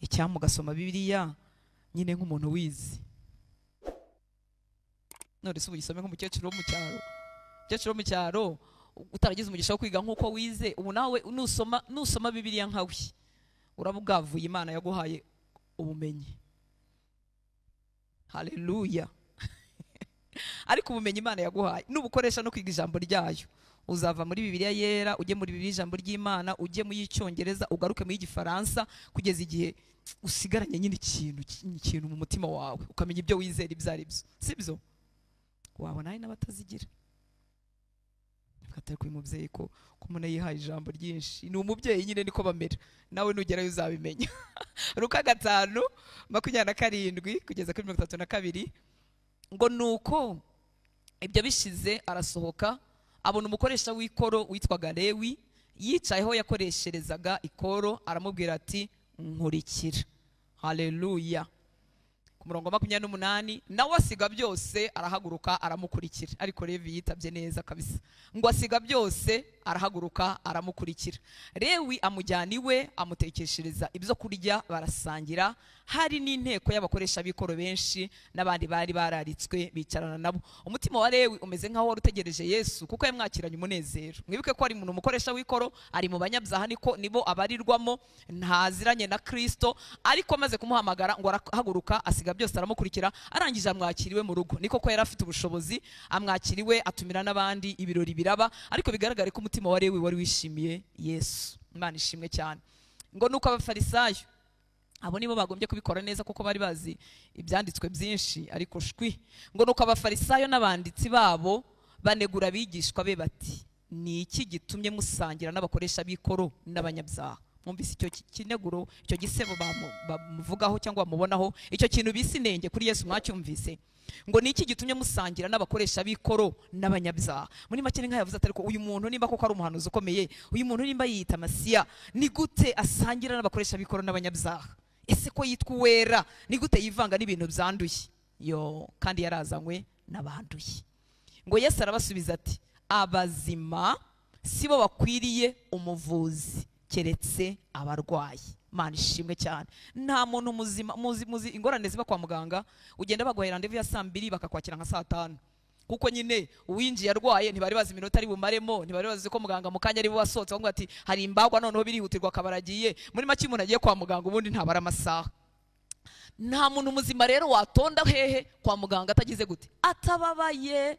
Icyampa ugasoma Bibiliya nyine nk'umuntu wize. None se ubu uyisome nk'umukecuru wo mu cyaro? Umukecuru wo mu cyaro utaragize umugisha wo kwiga nk'uko wize, ubu nawe nusoma Bibiliya nkawe uraba ubwavuye Imana yaguhaye ubumenyi. Haleluya. Ariko ubumenyi Imana yaguhaye nubukoresha no kwiga ijambo ryayo, uzava muri Bibiliya yera ujye muri Bibiliya ijambo ry'Imana, ujye mu y'Icyongereza, ugaruke mu y'Igifaransa, kugeza igihe usigaranye nyine ikintu mu mutima wawe, ukamenya ibyo wizera ibyo ari byo, sibyo? Wabona hari n'abatazigira. Atari kuri mubyeyi ko umuntu yihaye ijambo ryinshi, ni umubyeyi nyine niko bamera, nawe nugerayo uzabimenya. Luka 5:27 kugeza kuri 32, ngo nuko ibyo bishize arasohoka abona umukoresha w'ikoro witwaga Lewi yicayeho yakoresherezaga ikoro, aramubwira ati nkurikira. Haleluya. Ku murongo 28, nawe asiga byose arahaguruka aramukurikira. Ariko Lewi yitabye neza kabisa, ngo asiga byose arahaguruka aramukurikira. Lewi amujyana iwe amutekeshereza ibyo kurya barasangira. Hari n'inteko y'abakoresha b'ikoro benshi n'abandi bari bararitswe bicarana nabo. Umutima wa Lewi umeze nkaho wari utegereje Yesu, kuko yamwakiranye umunezero. Mwibuke ko ari umuntu umukoresha w'ikoro, ari mu banyabyaha, niko nibo abarirwamo, ntaziranye na Kristo, ariko amaze kumuhamagara ngo arahaguruka asiga byose aramukurikira, arangije amwakiriwe mu rugo. Niko ko yari afite ubushobozi, amwakiriwe atumira n'abandi, ibirori biraba, ariko bigaragare ko umutima wa Lewi wari wishimiye Yesu. Imana ishimwe cyane. Ngo nuko abafarisayo abo nibo bagombye kubikora neza kuko bari bazi ibyanditswe byinshi, ariko shwi. Ngo nuko abafarisayo n'abanditsi babo banegura abigishwa be bati ni iki gitumye musangira n'abakoresha b'ikoro n'abanyabyaha? Mwumvise icyo kineguro, icyo gisebo bamuvugaho cyangwa bamubonaho, icyo kintu bise inenge kuri Yesu, mwacyumvise? Ngo ni iki gitumye musangira n'abakoresha b'ikoro n'abanyabyaha? Muri make ni nka yavuze ati ariko uyu muntu nimba koko ari umuhanuzi ukomeye, uyu muntu nimba yiyita Masiya, ni gute asangira n'abakoresha b'ikoro n'abanyabyaha? Ese ko yitwa uwera, ni gute yivanga n'ibintu byanduye? Yo, kandi yarazanywe n'abanduye. Ngo Yesu arabasubiza ati abazima sibo bakwiriye umuvuzi, keretse abarwayi. Imana ishimwe cyane. Nta muntu muzima, muzi ingorane ziba kwa muganga, ugenda baguhaye rendez-vous ya saa 2 bakakwakira nka saa 5. Kuko nyine uwinjiye arwaye ntibari bazi iminota ari bumaremo, ntibari bazi ko muganga mu kanya ari bubasohotse, ngo ati hari imbagwa noneho birihutirwa akabaragiye. Muri make umuntu agiye kwa muganga ubundi ntabara amasaha. Nta muntu muzima rero watonda hehe kwa muganga atagize gute, atababaye.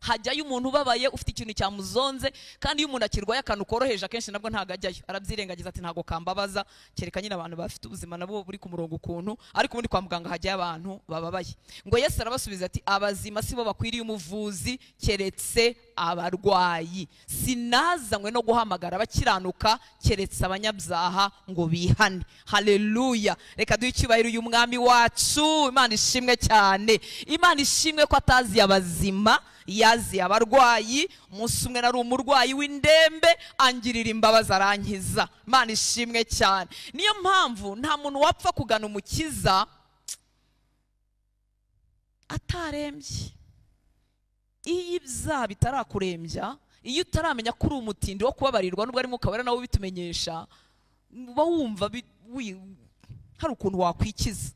Hajyayo umuntu ubabaye ufite ikintu cyamuzonze, kandi iyo umuntu akirwaye akantu koroheje akenshi nabwo ntago ajyayo, arabyirengagiza ati ntago kambabaza, kereka nyine abantu bafite ubuzima nabo buri ku murongo ukuntu, ariko ubundi kwa muganga hajyayo abantu bababaye. Ngo Yesu arabasubiza ati abazima sibo bakwiriye umuvuzi, keretse abarwayi. Sinazanywe no guhamagara abakiranuka, keretse abanyabyaha ngo bihane. Haleluya. Reka duhe icyubahiro uyu mwami wacu. Imana ishimwe cyane. Imana ishimwe ko atazi abazima, yazi abarwayi. Umunsi umwe nari umurwayi w'indembe, angirira imbabazi arankiza. Imana ishimwe cyane. Niyo mpamvu nta muntu wapfa kugana umukiza atarembye. Iyo ibyaha bitarakurembya, iyo utaramenya ko uri umutindi wo kubabarirwa, nubwo ari Mwuka Wera nawe ubitumenyesha, uba wumva hari ukuntu wakwikiza.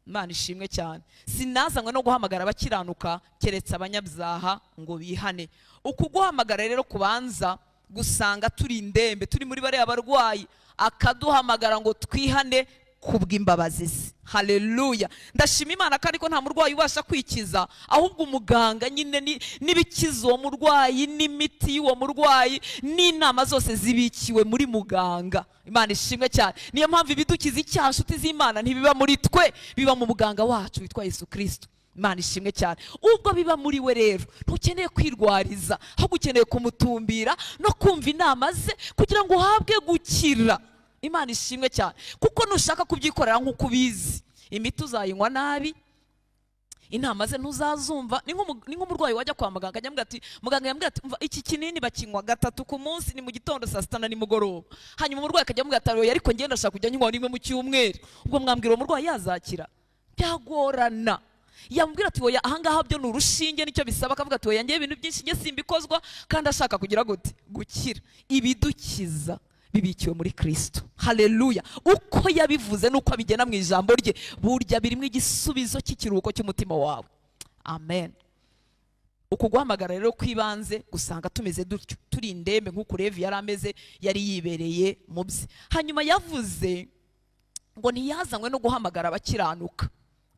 Imana ishimwe cyane. Sinazanywe no guhamagara abakiranuka, keretse abanyabyaha ngo bihane. Uku guhamagara rero kubanza gusanga turi indembe, turi muri bariya barwayi, akaduhamagara ngo twihane kubw'imbabazi ze. Haleluya. Ndashima Imana kandi ko nta murwayi ubasha kwikiza, ahubwo umuganga nyine n'ibikiza uwo murwayi, n'imiti y'uwo murwayi, n'inama zose zibikiwe muri muganga. Imana ishimwe cyane. Niyo mpamvu ibidukiza icyaha, nshuti z'Imana, ntibiba muri twe, biba mu muganga wacu witwa Yesu Kristo. Imana ishimwe cyane. Ubwo biba muri we rero, ntukeneye kwirwariza, ahubwo ukeneye kumutumbira no kumva inama ze kugira ngo uhabwe gukira. Imana ishimwe cyane. Kuko nushaka kubyikorera nk'uko ubizi, imiti uzayinywa nabi, inama ze ntuzazumva. Ni nk'umurwayi wajya kwa muganga ajya ati, muganga yambwira ati umva iki kinini bakinywa 3 ku munsi, ni mu gitondo, saa 6 na nimugoroba. Hanyuma umurwayi akajya amubwira ati oya ariko ngenda ndashaka kujya nywa rimwe mu cyumweru. Ubwo mwambwira uwo murwayi yazakira? Byagorana. Yambwira ati oya ahangaha byo ni urushinge nicyo bisaba, akavuga ati oya ngiye ibintu byinshi ngiye simbikozwa, kandi ashaka kugira gute? Gukira. Ibidukiza bibikiwe muri Kristo. Haleluya. Uko yabivuze nuko abigena mu ijambo rye, burya birimo igisubizo cy'ikiruhuko cy'umutima wawe. Amen. Uku guhamagara rero kwibanze gusanga tumeze dutyo, turi indembe nk'uko Levi yari ameze, yari yibereye mu bye. Hanyuma yavuze ngo ntiyazanywe no guhamagara abakiranuka.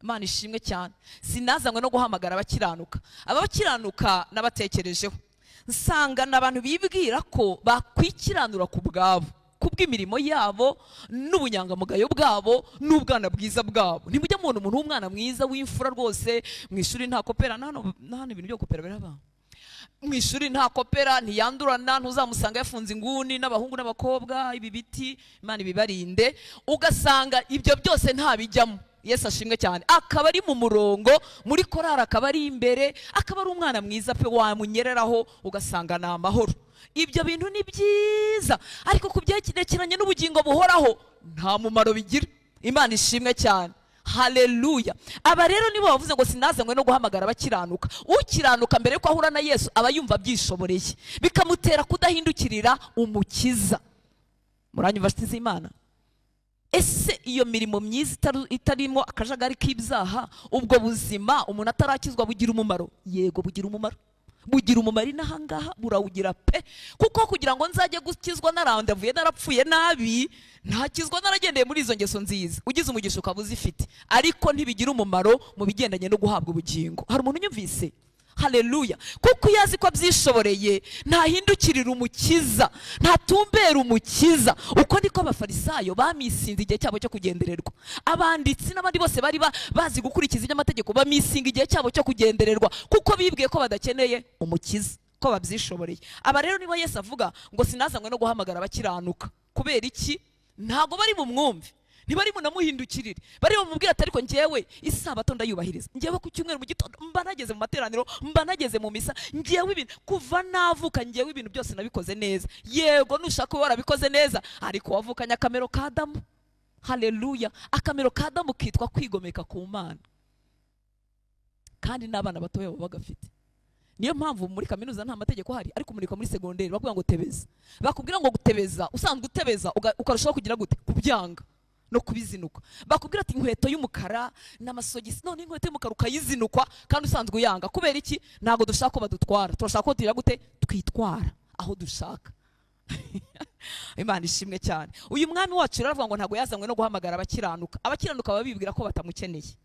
Imana ishimwe cyane. Sinazanywe no guhamagara abakiranuka. Abakiranuka nabatekerejeho, nsanga n'abantu bibwira ko bakwikiranura ku bwabo, kubw'imirimo yabo n'ubunyangamugayo bwabo n'ubwana bwiza bwabo. Ntimujya mubona umuntu w'umwana mwiza w'imfura rwose mu ishuri nta kopera, nta ibintu byo kopera biraba. Mu ishuri nta kopera, ntiyandurana, ntuzamusanga yafunze inguni n'abahungu n'abakobwa, ibi biti Imana ibibarinde. Ugasanga ibyo byose ntabijyamo. Yesu ashimwe cyane. Akaba ari mu murongo, muri korari akaba ari imbere, akaba ari umwana mwiza pe, wamunyereraho ugasanga ni amahoro. Ibyo bintu ni byiza, ariko kubyerekeranye n'ubugingo buhoraho nta mumaro bigira. Imana ishimwe cyane. Haleluya. Aba rero nibo bavuze ngo sinazanywe no guhamagara abakiranuka. Ukiranuka mbere yuko ahura na Yesu aba yumva byishoboreye, bikamutera kudahindukirira umukiza. Muranyumva nshuti z'Imana? Ese iyo mirimo myiza itarimo akajagari k'ibyaha, ubwo buzima umuntu atarakizwa bugira umumaro? Yego, bugira umumaro. Bugira umumaro inahangaha, burawugira pe. Kuko kugira ngo nzajye gukizwa narandavuye narapfuye nabi, ntakizwa naragendeye muri izo ngeso nziza. Ugize umugisha ukaba uzifite, ariko ntibigira umumaro mu bigendanye no guhabwa ubugingo. Hari umuntu unyumvise? Haleluya. Kuko iyo azi ko abyishoboreye, ntahindukirira umukiza, ntatumbera umukiza. Uko niko abafarisayo bamisinze igihe cyabo cyo kugendererwa. Abanditsi n'abandi bose bari bazi gukurikiza iby'amategeko bamisinga igihe cyabo cyo kugendererwa, kuko bibwiye ko badakeneye umukiza, ko babyishoboreye. Aba rero nibo Yesu avuga ngo sinazanywe no guhamagara abakiranuka. Kubera iki? Ntago bari bumwumve, ntibari munamuhindukirire, bari bamubwira ati ariko njyewe isabato ndayubahiriza, njyewe ku cyumweru mu gitondo mba nageze mu materaniro, mba nageze mu misa, njyewe ibintu kuva navuka, njyewe ibintu byose nabikoze neza. Yego nushaka kuba warabikoze neza, ariko wavukanye akamero ka Adamu. Haleluya. Akamero ka Adamu kitwa kwigomeka ku Mana, kandi n'abana batoya baba bagafite. Niyo mpamvu muri kaminuza nta mategeko hari, ariko umuriko muri segonderi bakubwira ngo tebeza. Bakubwira ngo gutebeza, usanzwe utebeza ukarushaho kugira gute? Kubyanga no kubizinuka. Bakubwira ati inkweto y'umukara n'amasogisi, none inkweto y'umukara ukayizinukwa kandi usanzwe uyanga. Kubera iki? Ntago dushaka ko badutwara, turashaka ko tugira gute? Twitwara aho dushaka. Imana ishimwe cyane. Uyu mwami wacu rero avuga ngo ntago yazanywe no guhamagara abakiranuka. Abakiranuka babibwira ko batamukeneye,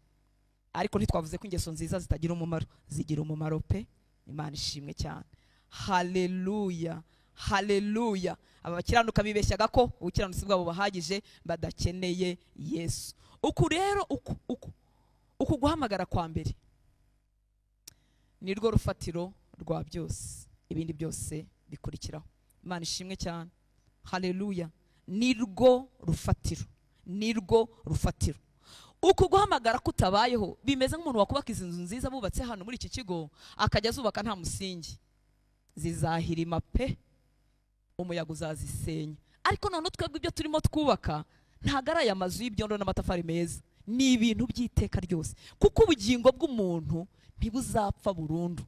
ariko ntitwavuze ko ingeso nziza zitagira umumaro, zigira umumaro pe. Imana ishimwe cyane. Haleluya. Haleluya. Aba bakiranuka bibeshyaga ko ubukiranutsi bwabo bahagije, badakeneye Yesu. Uku rero uku guhamagara kwa mbere nirwo rufatiro rwa byose, ibindi byose bikurikiraho. Imana ishimwe cyane. Haleluya. Nirwo rufatiro, nirwo rufatiro. Uku guhamagara kutabayeho bimeze nk'umuntu wakubaka izi nzu nziza bubatse hano muri iki kigo, akajya azubaka nta musingi, zizahirima pe, umuyaga uzazisenya. Ariko none twebwe ibyo turimo twubaka ntago ari aya mazu y'ibyondo n'amatafari meza, ni ibintu by'iteka ryose. Kuko ubugingo bw'umuntu ntibuzapfa burundu.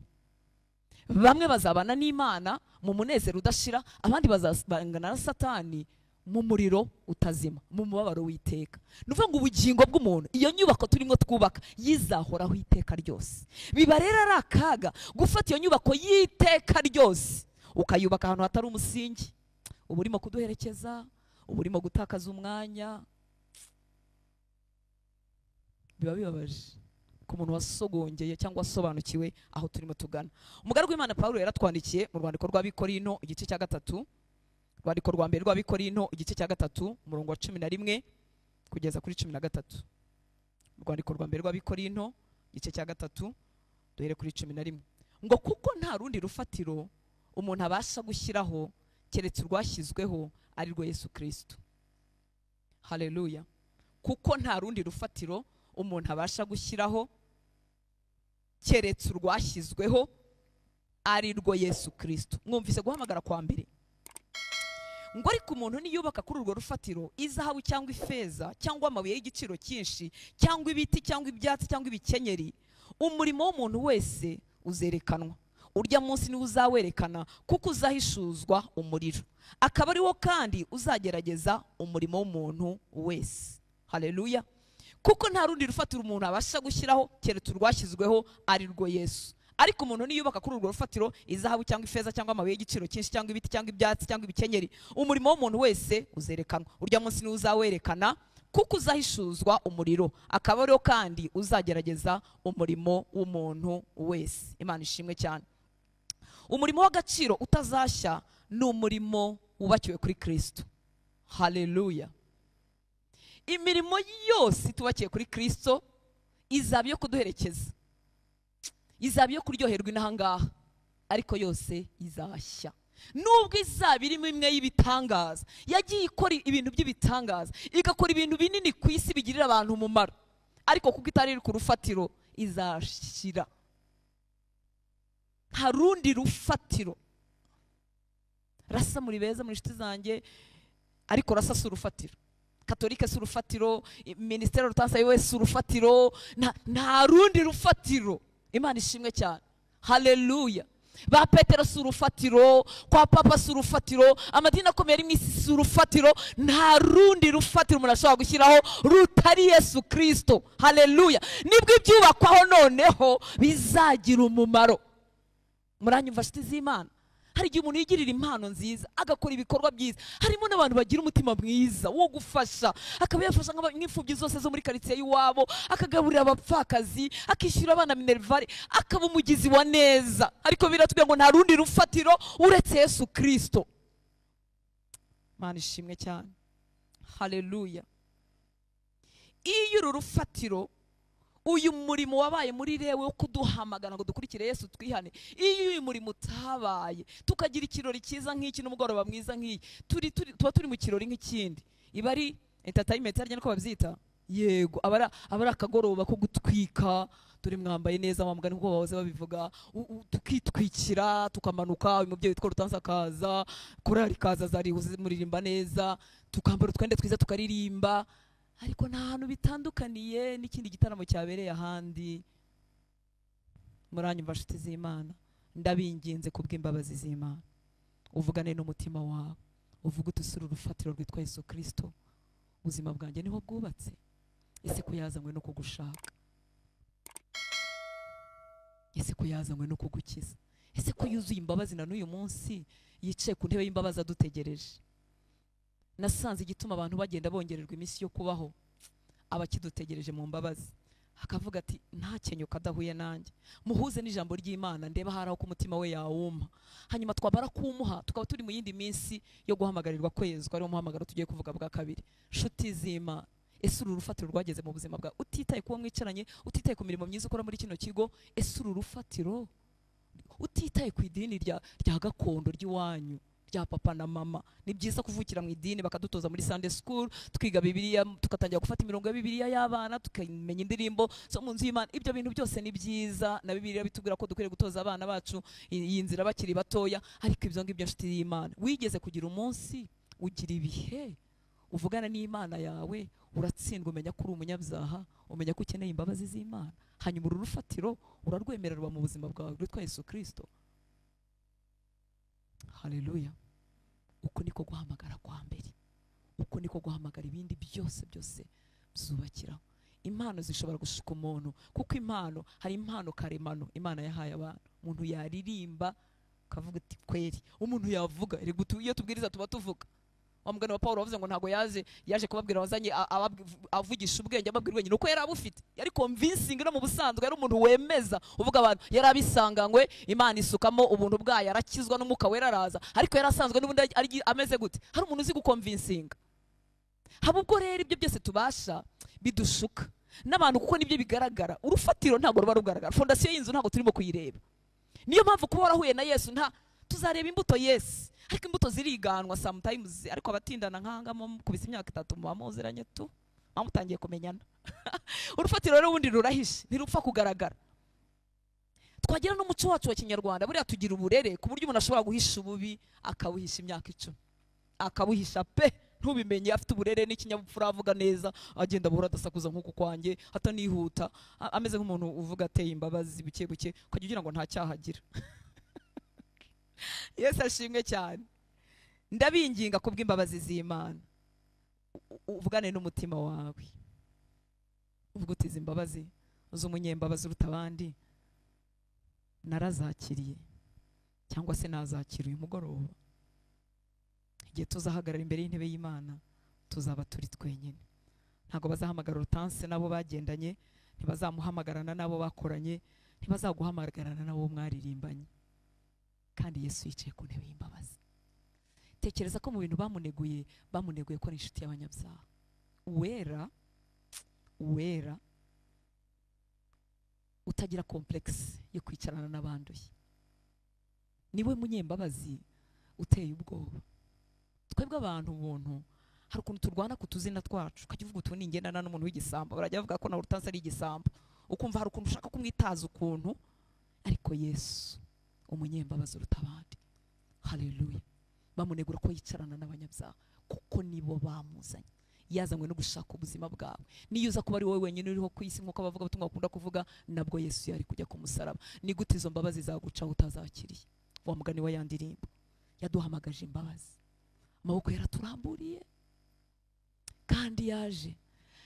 Bamwe bazabana n'Imana mu munezero udashira, abandi bazabana na Satani mu muriro utazima, mu mubabaro w'iteka. Nuvuga ngo ubugingo bw'umuntu, iyo nyubako turimo twubaka yizahoraho iteka ryose. Biba rero ari akaga gufata iyo nyubako y'iteka ryose ukayubaka ahantu hatari umusingi. Uba urimo kuduherekeza, uba urimo gutakaza umwanya. Biba bibabaje ku muntu wasogongeye cyangwa wasobanukiwe aho turimo tugana. Umugaragu w'Imana Paulo yaratwandikiye mu rwandiko rw'Abikorino igice cya 3, rwandiko rwa mbere rw'Abikorino igice cya 3 umurongo wa 11 kugeza kuri 13. Rwandiko rwa mbere rw'Abikorino igice cya 3 duhere kuri 11. Ngo kuko nta rundi rufatiro umuntu abasha gushyiraho keretse urwashyizweho ari rwo Yesu Kristo. Haleluya. Kuko nta rundi rufatiro umuntu abasha gushyiraho keretse urwashyizweho ari rwo Yesu Kristo. Mwumvise guhamagara kwa mbere. Ngo ariko umuntu niyubaka kuri urwo rufatiro izahabu cyangwa ifeza cyangwa amabuye y'igiciro cyinshi cyangwa ibiti cyangwa ibyatsi cyangwa ibikenyeri, umurimo w'umuntu wese uzerekanwa. Urya munsi niwo uzawerekana, kuko uzahishuzwa umuriro, akaba ari wo kandi uzagerageza umurimo w'umuntu wese. Haleluya. Kuko nta rundi rufatiro umuntu abasha gushyiraho keretse urwashyizweho, ari rwo Yesu. Ariko umuntu niyubaka kuri urwo rufatiro izahabu cyangwa ifeza cyangwa amabuye y'igiciro cyinshi cyangwa ibiti cyangwa ibyatsi cyangwa ibikenyeri, umurimo w'umuntu wese uzerekanwa. Urya munsi niwo uzawerekana, kuko uzahishuzwa umuriro, akaba ariwo kandi uzagerageza umurimo w'umuntu wese. Imana ishimwe cyane. Umurimo w'agaciro utazashya ni umurimo wubakiwe kuri Kristo. Haleluya. Imirimo yose itubakiye kuri Kristo izaba iyo kuduherekeza, izaba iyo kuryoherwa inahangaha, ariko yose izashya. Nubwo izaba irimo imwe y'ibitangaza, yagiye ikora ibintu by'ibitangaza, igakora ibintu binini ku isi bigirira abantu umumaro, ariko kuko itari iri ku rufatiro izashira. Nta rundi rufatiro. Rasa muri beza muri inshuti zanjye, ariko rasa si urufatiro. Katolike si urufatiro, Minisiteri Rutansa yewe si urufatiro, nta rundi rufatiro. Imana ishimwe cyane. Haleluya. Ba Petero si urufatiro, kwa Papa si urufatiro, amadini akomeye ari mu isi si urufatiro. Nta rundi rufatiro umuntu ashobora gushyiraho rutari Yesu Kristo. Haleluya. Nibwo ibyubakwaho noneho bizagira umumaro. Muranyumva nshuti z'Imana? Hari igihe umuntu yigirira impano nziza, agakora ibikorwa byiza, harimo n'abantu bagira umutima mwiza wo gufasha, akaba yafasha nk'imfubyi zose zo muri karitsiye y'iwabo, akagaburira abapfakazi, akishyura abana minerivare, akaba umugizi wa neza. Ariko biratubwira ngo nta rundi rufatiro uretse Yesu Kristo. Imana ishimwe cyane. Haleluya. Iyo uru rufatiro, uyu murimo wabaye muri rewe wo kuduhamagara ngo dukurikire Yesu twihane, iyo uyu murimo utabaye tukagira ikirori cyiza nk'iki n'umugoroba mwiza nk'iyi, tuba turi mu kirori nk'ikindi, iba ari entertainment harya niko babyita, yego, aba ari akagoroba ko gutwika, turi mwambaye neza wa mugani nkuko bahoze babivuga, tukitwikira tukamanuka, uyu mubyeyi witwa Rutansa akaza, korali ikaza zari muririmba neza, tukambara utwende twiza tukaririmba, ariko nta hantu bitandukaniye n'ikindi gitaramo cyabereye ahandi. Muranyumva nshuti z'Imana? Ndabinginze kubw'imbabazi z'Imana, uvugane n'umutima wawe, uvuge uti usura urufatiro rwitwa Yesu Kristo, ubuzima bwanjye niho bwubatse. Ese ko yazanywe no kugushaka? Ese ko yazanywe no kugukiza? Ese ko yuzuye imbabazi na n'uyu munsi yicaye ku ntebe y'imbabazi adutegereje? Nasanze igituma abantu bagenda bongererwa iminsi yo kubaho, abakidutegereje mu mbabazi, akavuga ati ntakenyuka adahuye nanjye, muhuze n'ijambo ry'Imana ndeba hari aho ku mutima we yawuma, hanyuma twabara kumuha tukaba turi mu yindi minsi yo guhamagarirwa kwezwa, ariwo muhamagaro tugiye kuvuga bwa kabiri. Nshuti z'Imana, ese uru rufatiro rwageze mu buzima bwawe? Utitaye kuba mwicaranye, utitaye ku mirimo myiza ukora muri kino kigo, ese uru rufatiro, utitaye ku idini rya gakondo ry'iwanyu rya papa na mama, ni byiza kuvukira mu idini bakadutoza muri Sunday school, twiga Bibiliya, tugatangira gufata imirongo ya Bibiliya y'abana, tukamenya indirimbo zo mu nzu y'Imana. Ibyo bintu byose ni byiza, na Bibiliya bitubwira ko dukwiriye gutoza abana bacu iyi nzira bakiri batoya. Ariko ibyo ngibyo nshuti y'Imana, wigeze kugira umunsi ugira ibihe uvugana n'Imana yawe, uratsindwa, umenya ko uri umunyabyaha, umenya ko ukeneye imbabazi z'Imana, hanyuma uru rufatiro urarwemererwa mu buzima bwawe rwitwa Yesu Kristo. Haleluya. Uko niko guhamagara kwa mbere, uko niko guhamagara ibindi byose byose byubakiraho. Impano zishobora gushuka umuntu, kuko impano, hari impano karemano Imana yahaye abantu. Umuntu yaririmba ukavuga uti kweri, umuntu yavuga, iyo tubwiriza tuba tuvuga. Wa mugani wa Paulo wavuze ngo ntago yaje kubabwira wazanye avugisha ubwenge, ababwira ubwenge nuko yari abufite, yari convincing no mu busanzwe, yari umuntu wemeza uvuga abantu, yari abisanganywe, Imana isukamo ubuntu bwayo, arakizwa n'umwuka wera araza, ariko yari asanzwe n'ubundi ameze gute? Hari umuntu uzi guconvincinga. Haba ubwo rero ibyo byose tubasha bidushuka n'abantu, kuko nibyo bigaragara. Urufatiro ntago ruba rugaragara, fondasiyo y'inzu ntago turimo kuyireba. Niyo mpamvu kuba warahuye na Yesu, nta tuzareba imbuto Yesu, ariko imbuto ziriganwa sometimes, ariko abatindana nkanga mukubise imyaka 3 muba muziranye tu, mutangiye kumenyana. Urufatiro rero ubundi rurahishe, ntirupfa kugaragara. Twagira n'umuco wacu wa Kinyarwanda, buriya tugira uburere ku buryo umuntu ashobora guhisha ububi akabuhisha imyaka 10, akabuhisha pe ntubimenye, afite uburere n'ikinyabupfura, avuga neza, agenda buhora adasakuza nk'uku kwanjye, atanihuta, ameze nk'umuntu uvuga ateye imbabazi buke buke, ukajya ugira ngo nta cyaha agira. Yesu ashimwe cyane. Ndabinginga kubw'imbabazi z'Imana, uvugane n'umutima wawe, uvuga uti izi imbabazi z'umunyembabazi uruta abandi narazakiriye, cyangwa se nazakira uyu mugoroba. Igihe tuzahagarara imbere y'intebe y'Imana tuzaba turi twenyine. Ntabwo bazahamagara Hortense nabo bagendanye, ntibazamuhamagarana nabo bakoranye, ntibazaguhamagarana nabo mwaririmbanye. Kandi Yesu yicaye ku ntebe y'imbabazi. Tekereza ko mu bintu bamuneguye, bamuneguye ko ari inshuti y'abanyabyaha. Uwera, uwera utagira complexe yo kwicarana n'abanduye, niwe munyembabazi uteye ubwoba. Twebwe abantu ubuntu hari ukuntu turwana ku tuzina twacu, ukajya uvuga uti ningendana n'umuntu w'igisambo, barajya bavuga ko na Hortense ari igisambo, ukumva hari ukuntu ushaka kumwitaza ukuntu. Ariko Yesu umunyembabazi uruta abandi, haleluya, bamunegura ko yicarana n'abanyabyaha kuko nibo bamuzanye. Yazanywe no gushaka ubuzima bwawe. Niyo uza kuba ari wowe wenyine uriho ku isi nk'uko abavuga ubutumwa bakunda kuvuga, nabwo Yesu yari kujya ku musaraba. Ni gute izo mbabazi zagucaho utazakiriye? Wa mugani wa ya ndirimbo, yaduhamagaje imbabazi, amaboko yaraturamburiye, kandi yaje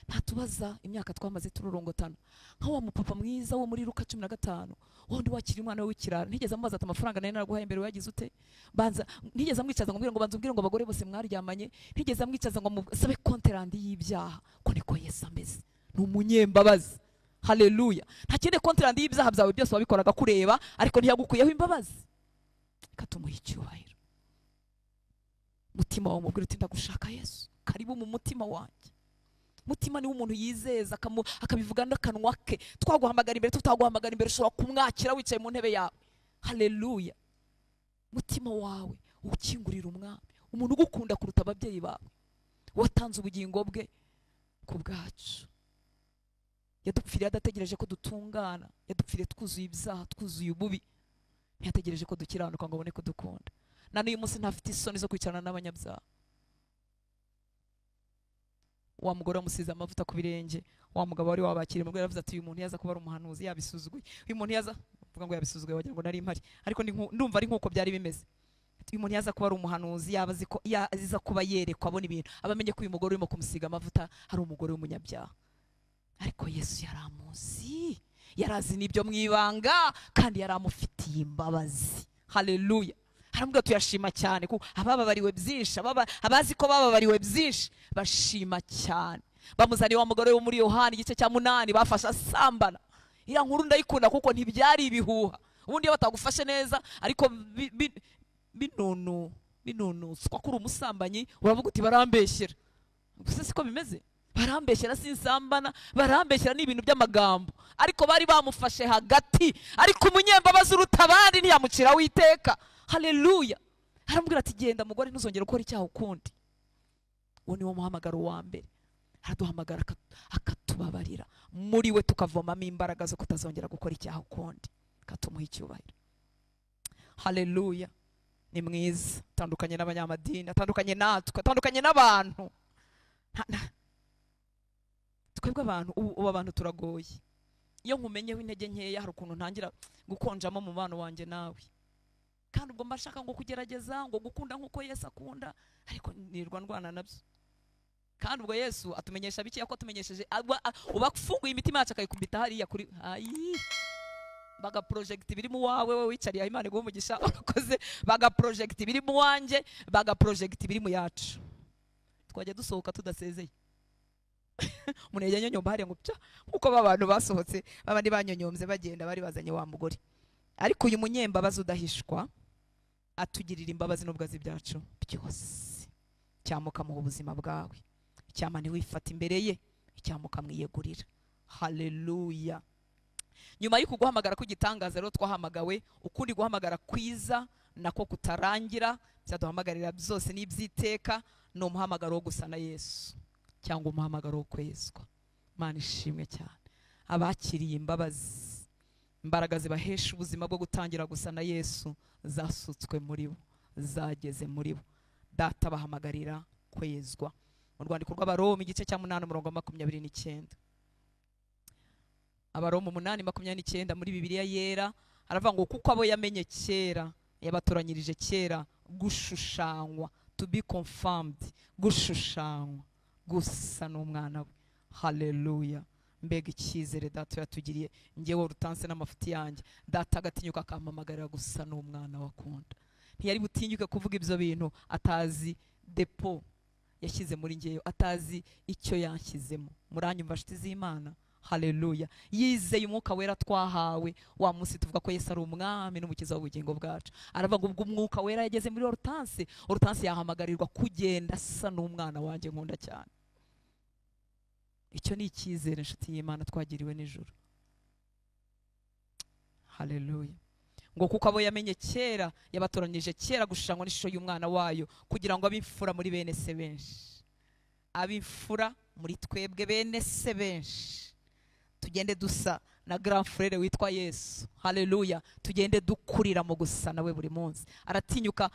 ntatubaza imyaka twamaze tururongotana. Nka wa mupapa mwiza wo muri Luka 15, wundi wakira umwana we w'ikirara, ntigeze amubaza ati amafaranga nari naraguhaye mbere wagize ute? Banza ntigeze amwicaza ngo mbwire ngo banza umbwire ngo abagore bose mwaryamanye, ntigeze amwicaza ngo musabe konterandi y'ibyaha. Ko niko Yesu ameze, ni umunyembabazi. Haleluya. Ntakeneye konterandi y'ibyaha byawe byose wabikoraga kureba, ariko ntiyagukuyeho imbabazi. Reka tumuhe icyubahiro. Mutima wawe mubwire uti ndagushaka Yesu, karibu mu mutima wanjye. Mutima ni umuntu yizeza akabivuga n'akanwa ke. Twaguhamagara imbere, tutaguhamagara imbere, ushobora kumwakira wicaye mu ntebe yawe. Haleluya. Mutima wawe ukingurira umwami, umuntu ugukunda kuruta ababyeyi bawe, watanze ubugingo bwe ku bwacu. Yadupfiriye adategereje ko dutungana, yadupfiriye twuzuye ibyaha, twuzuye ububi, ntiyategereje ko dukiranuka ngo abone kudukunda. Na n'uyu munsi ntafite isoni zo kwicarana n'abanyabyaha. Wa mugore wamusize amavuta ku birenge, wa mugabo wari wabakiriye mu rwego, yaravuze ati uyu muntu yaza kuba ari umuhanuzi yabisuzuguye, uyu muntu yaza mvuga ngo yabisuzuguye wagira ngo nari mpari, ariko ndumva ari nkuko byari bimeze. Uyu muntu yaza kuba ari umuhanuzi, yaba azi ko yaza kuba yerekwa abona ibintu, abamenye ko uyu mugore urimo kumusiga amavuta ari umugore w'umunyabyaha. Ariko Yesu yaramuzi, yarazi n'ibyo mu ibanga, kandi yaramufitiye imbabazi. Haleluya. Haramubwira tuyashima cyane kuko abababariwe byinshi, abazi ko bababariwe byinshi bashima cyane. Bamuzaniye wa mugore wo muri Yohana igice cya 8 bafashe asambana. Iriya nkuru ndayikunda kuko ntibyari ibihuha. Ubundi iyo batagufashe neza ariko binunutswa kuri umusambanyi, uravuga uti barambeshyera. Gusa siko bimeze, barambeshyera sinsambana, barambeshyera ni ibintu by'amagambo. Ariko bari bamufashe hagati, ariko umunyembabazi uruta abandi ntiyamucira witeka. Haleluya. Haramubwira ati genda mugore ntuzongere gukora icyaha ukundi. Uwo ni wo muhamagaro wa mbere. Araduhamagara akatubabarira, muri we tukavomamo imbaraga zo kutazongera gukora icyaha ukundi, akatumuha icyubahiro. Haleluya. Ni mwiza, atandukanye n'abanyamadini, atandukanye natwe, atandukanye n'abantu. Twebwe abantu ubu abantu turagoye. Iyo nkumenyeho intege nkeya hari ukuntu ntangira gukonjamo mu mubano wanjye nawe. Kandi ubwo mbashaka ngo kugerageza ngo gukunda nkuko Yesu akunda, ariko nirwa ndwana nabyo. Kandi ubwo Yesu atumenyesha bike, yako atumenyesheje ubafunguye imitima yacu akayikubita hariya kuri ayi baga project biri mu wawe, wowe wicariye Imana iguhe umugisha urakoze. Baga project biri mu wanjye, baga project biri mu yacu. Twajya dusohoka tudasezeye. Umuntu yajya nyonyomba hariya ngo pya, nkuko abantu basohotse babandi banyonyombye bagenda bari bazanye wa mugore. Ariko uyu munyembabazi udahishwa atugirira imbabazi n'ubwo azi ibyacu byose. Cyamuka mu buzima bwawe, icyama ntiwifata imbere ye, icyamuka mwiyegurira. Haleluya. Nyuma y'uko guhamagara kw'igitangaza rero twahamagawe ukundi guhamagara kwiza nako kutarangira, byaduhamagarira byose n'ibyiteka, ni umuhamagaro wo gusa na Yesu cyangwa umuhamagaro wo kwezwa. Imana ishimwe cyane. Abakiriye imbabazi, imbaraga zibahesha ubuzima bwo gutangira gusa na Yesu zasutswe muri bo, zageze muri bo. Data bahamagarira kwezwa. Mu rwandiko rw'Abaroma igice cya 8 umurongo wa 29. Abaroma 8:29 muri Bibiliya yera aravuga ngo kuko abo yamenye kera Yabatoranyirije kera gushushanywa, to be confirmed, gushushanywa gusa n'umwana we. Haleluya. Mbega icyizere data yatugiriye. Njyewe Hortense n'amafuti yanjye, data agatinyuka akampamagarira gusa n'umwana wakunda. Ntiyari butinyuke kuvuga ibyo bintu atazi depo yashyize muri ngeyo, atazi icyo yanshyizemo. Muranyumva nshuti z'Imana? Haleluya. Yizeye umwuka wera twahawe wa munsi tuvuga ko Yesu ari umwami n'umukiza w'ubugingo bwacu. Aravuga ngo ubwo umwuka wera yageze muri Hortense, Hortense yahamagarirwa kugenda asa n'umwana wanjye nkunda cyane. Icyo ni icyizere nshuti y'Imana twagiriwe n'ijuru. Haleluya. Ngo kuko abo yamenye kera yabatoranyije kera gushushanywa n'ishusho y'umwana wayo, kugira ngo abimfura muri bene se benshi. Abimfura muri twebwe bene se benshi, tugende dusa na grand frère witwa Yesu. Haleluya. Tugende dukurira mu gusa nawe buri munsi. Aratinyuka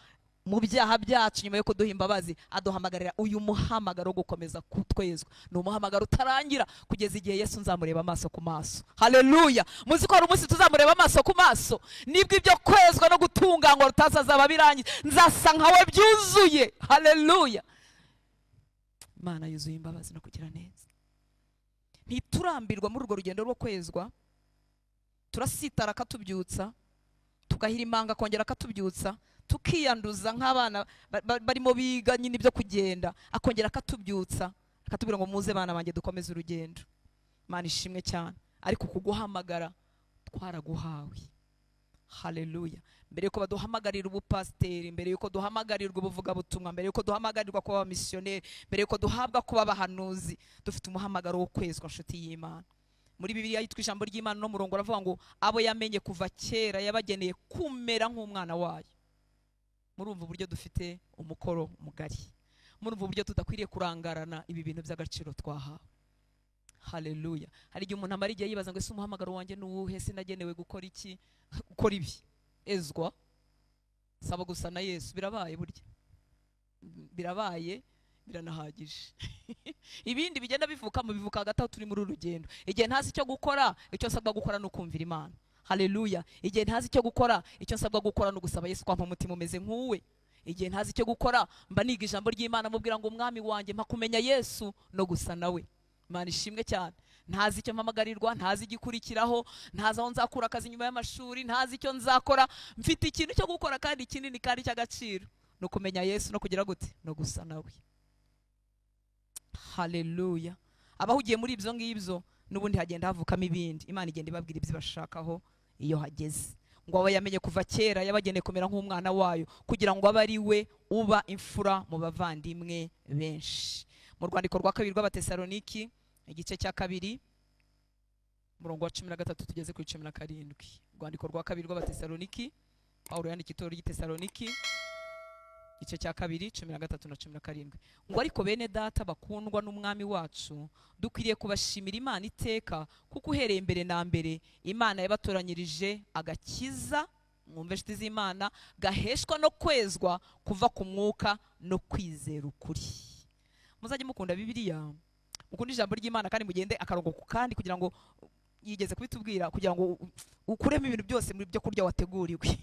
mu byaha byacu nyuma yo kuduha imbabazi, aduhamagarira uyu muhamagaro wo gukomeza kutwezwa. Ni umuhamagaro utarangira kugeza igihe Yesu nzamureba amaso ku maso. Haleluya. Muzi ko hari umunsi tuzamureba amaso ku maso, nibwo ibyo kwezwa no gutunganywa rutazazaba birangiye, nzasa nkawe byuzuye. Haleluya. Imana yuzuye imbabazi no kugira neza. Ntiturambirwa muri urwo rugendo rwo kwezwa, turasitara akatubyutsa, tugahira imanga akongera akatubyutsa, tukiyanduza nk'abana barimo biga nyine ibyo kugenda, akongera akatubyutsa akatubwira ngo muze bana banjye dukomeze urugendo. Imana ishimwe cyane. Ariko kuguhamagara twaraguhawe. Haleluya. Mbere yuko baduhamagarira ubupasiteri, mbere yuko duhamagarirwa ubuvugabutumwa, mbere yuko duhamagarirwa kuba abamisiyoneri, mbere yuko duhabwa kuba abahanuzi, dufite umuhamagaro wo kwezwa nshuti y'Imana. Muri Bibiliya yitwa ijambo ry'Imana no murongo aravuga ngo abo yamenye kuva kera yabageneye kumera nk'umwana wayo. Murumva uburyo dufite umukoro mugari, murumva uburyo tudakwiriye kurangarana ibi bintu by'agaciro twahawe. Haleluya. Hari igihe umuntu amara igihe yibaza ngo ese umuhamagaro wanjye ni uwuhe, sinagenewe gukora iki, gukora ibi. Ezwa saba gusa na Yesu. Birabaye burya, birabaye, biranahagije. Ibindi bigenda bivuka mu bivuka hagati aho turi muri uru rugendo. Igihe ntazi icyo gukora, icyo nsabwa gukora ni ukumvira Imana. Haleluya. Igihe ntazi icyo gukora, icyo nsabwa gukora ni ugusaba Yesu kwampa umutima umeze nk'uwe. Igihe ntazi icyo gukora, mba niga ijambo ry'Imana mubwira ngo umwami wanjye mpa kumenya Yesu no gusa nawe. Imana ishimwe cyane. Ntazi icyo mpamagarirwa, ntazi igikurikiraho, ntazi aho nzakura akazi nyuma y'amashuri, ntazi icyo nzakora. Mfite ikintu cyo gukora kandi kinini kandi cy'agaciro, no kumenya Yesu no kugira gute, no gusa nawe. Haleluya. Abahugiye muri ibyo ngibyo n'ubundi hagenda havukamo ibindi. Imana igenda ibabwira ibyo bashakaho iyo hageze. Ngo aba yamenye kuva kera yabageneye kumera nk'umwana wayo, kugira ngo abe ari we uba imfura mu bavandimwe benshi. Mu rwandiko rwa kabiri rw'Abatesaloniki igice cya 2 umurongo wa 13 tugeze kuri 17. Urwandiko rwa kabiri rw'Abatesaloniki, Pawulo yandika itorero ry'Itesaloniki igice cya 2 13 na 17. Ngo ariko bene data bakundwa n'umwami wacu, dukwiriye kubashimira Imana iteka, kuko uhereye mbere na mbere Imana yabatoranyirije agakiza, mwumve nshuti z'Imana, gaheshwa no kwezwa kuva ku mwuka no kwizera ukuri. Muzajye mukunda Bibiliya, mukunda ijambo ry'Imana, kandi mugende akarongo ku kandi, kugira ngo yigeze kubitubwira, kugira ngo ukuremo ibintu byose muri byo kurya wateguriwe.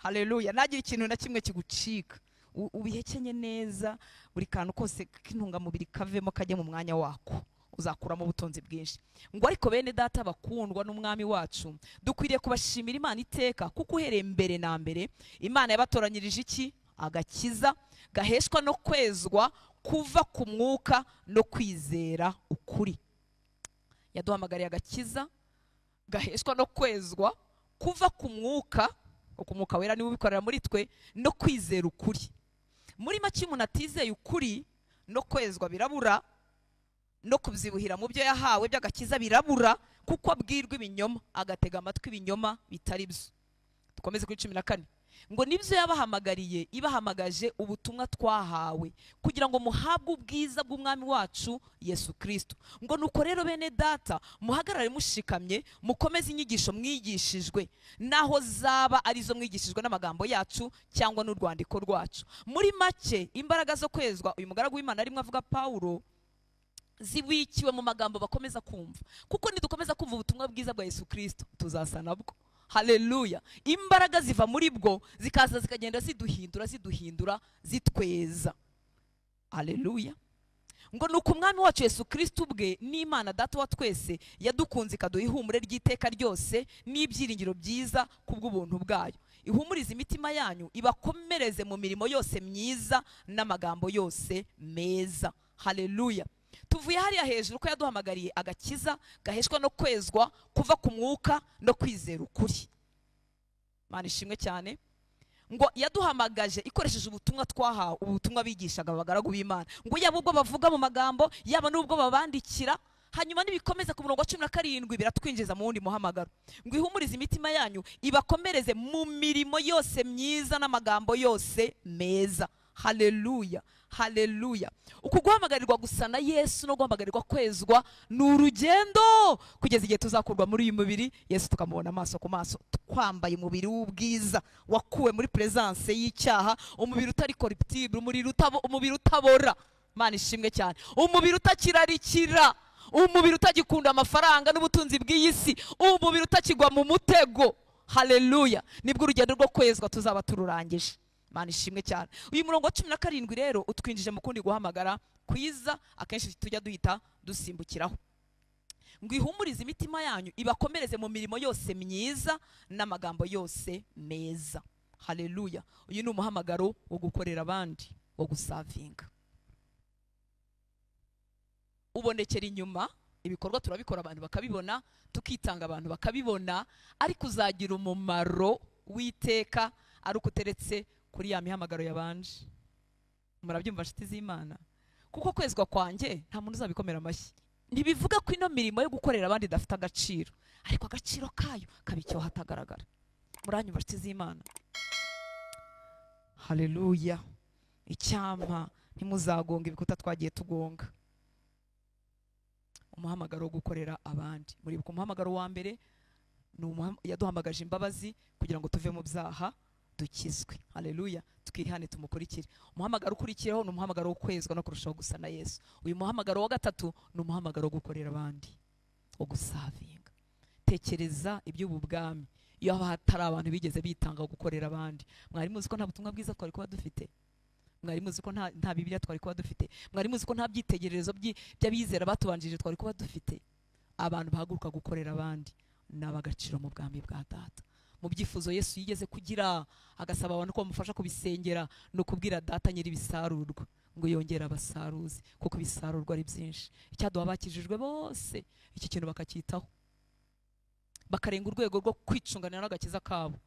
Haleluya. Nagira ikintu na kimwe kigucika, ubihekenye neza, buri kantu kose k'intungamubiri kavemo kajye mu mwanya wako, uzakuramo ubutunzi bwinshi. Ngo ariko bene data bakundwa n'umwami wacu, dukwiriye kubashimira Imana iteka, kuko uhereye mbere na mbere Imana yabatoranyirije iki? Agakiza gaheshwa no kwezwa kuva ku mwuka no kwizera ukuri. Yaduhamagariye agakiza gaheshwa no kwezwa kuva ku mwuka, kuko umwuka wera niwe ubikorera muri twe, no kwizera ukuri. Muri make umuntu atizeye ukuri no kwezwa birabura, no kubyibuhira mu byo yahawe by'agakiza birabura, kuko abwirwa ibinyoma agatega amatwi ibinyoma bitari byo. Dukomeze kuri 14. Ngo nibyo yabahamagariye, ibahamagaje ubutumwa twahawe, kugira ngo muhabwe ubwiza bw'umwami wacu Yesu Kristo. Ngo nuko rero bene data muhagarare mushikamye, mukomeze inyigisho mwigishijwe, naho zaba arizo mwigishijwe n'amagambo yacu cyangwa n'urwandiko rwacu. Muri make imbaraga zo kwezwa uyu mugaragu w'Imana arimo avuga Pawulo zibikiwe mu magambo bakomeza kumva, kuko nidukomeza kumva ubutumwa bwiza bwa Yesu Kristo tuzasa nabwo. Haleluya. Imbaraga ziva muri bwo zikaza zikagenda ziduhindura ziduhindura zitweza. Haleluya. Ngo nuko umwami wacu Yesu Kristo ubwe n'Imana Data wa twese yadukunze ikaduha ihumure ry'iteka ryose n'ibyiringiro byiza kubw'ubuntu bwayo, ihumurize imitima yanyu ibakomereze mu mirimo yose myiza n'amagambo yose meza. Haleluya. Tuvuye hariya hejuru ko yaduhamagariye agakiza gaheshwa no kwezwa kuva ku mwuka no kwizera ukuri. Mana ishimwe cyane. Ngo yaduhamagaje ikoresheje ubutumwa twahawe, ubutumwa bigishaga abagaragu b'Imana, ngo yaba ubwo bavuga mu magambo, yaba n'ubwo babandikira. Hanyuma nibikomeza ku murongo wa 17 biratwinjiza mu wundi muhamagaro, ngo ihumurize imitima yanyu ibakomereze mu mirimo yose myiza n'amagambo yose meza. Haleluya. Haleluya. Uku guhamagarirwa gusa na Yesu no guhamagarirwa kwezwa ni urugendo kugeza igihe tuzakurwa muri uyu mubiri, Yesu tukamubona amaso ku maso, twambaye umubiri w'ubwiza wakuwe muri presence y'icyaha, umubiri utari corruptible, umubiri utabora. Mana ishimwe cyane. Umubiri utakirarikira, umubiri utagikunda amafaranga n'ubutunzi bw'iyi si, umubiri utakigwa mu mutego. Haleluya. Nibwo urugendo rwo kwezwa tuzaba tururangije. Mana ishimwe cyane. Uyu murongo wa 17 rero utwinjije mu kundi guhamagara kwiza akenshi tujya duhita dusimbukiraho. Ngo ihumurize imitima yanyu ibakomereze mu mirimo yose myiza n'amagambo yose meza. Haleluya. Uyu ni umuhamagaro wo gukorera abandi, wo gusavinga. Ubonekera inyuma, ibikorwa turabikora abantu bakabibona, tukitanga abantu bakabibona, ariko uzagira umumaro w'iteka ari uko uteretse kuri ya mihamagaro yabanje. Murabyumva nshuti z'Imana? Kuko kwezwa kwanjye nta muntu uzabikomera amashyi. Ntibivuga ko ino mirimo yo gukorera abandi idafite agaciro, ariko agaciro kayo kabicyo hatagaragara. Muranyumva nshuti z'Imana? Haleluya. Icyampa ntimuzagonga ibikuta twagiye tugonga. Umuhamagaro wo gukorera abandi. Muribuka umuhamagaro wa mbere yaduhamagaje imbabazi kugira ngo tuve mu byaha dukizwe. Haleluya. Twihane tumukurikire. Umuhamagaro ukurikiyeho ni umuhamagaro wo kwezwa no kurushaho gusa na Yesu. Uyu muhamagaro wa gatatu ni umuhamagaro wo gukorera abandi, wo gusavinga. Tekereza iby'ubu bwami iyo hatari abantu bigeze bitanga gukorera abandi. Mwari muzi ko nta butumwa bwiza twari kuba dufite? Mwari muzi ko nta Bibiliya twari kuba dufite? Mwari muzi ko nta byitegererezo by'abizera batubanjirije twari kuba dufite? Abantu bahaguruka gukorera abandi n'abagaciro mu bwami bwa Data. Mu byifuzo Yesu yigeze kugira agasaba abantu ko bamufasha kubisengera no kubwira Data nyiri ibisarurwa ngo yongere abasaruzi, kuko ibisarurwa ari byinshi. Icyaduha abakijijwe bose iki kintu bakacyitaho, bakarenga urwego rwo kwicunganira n'agakiza kabo.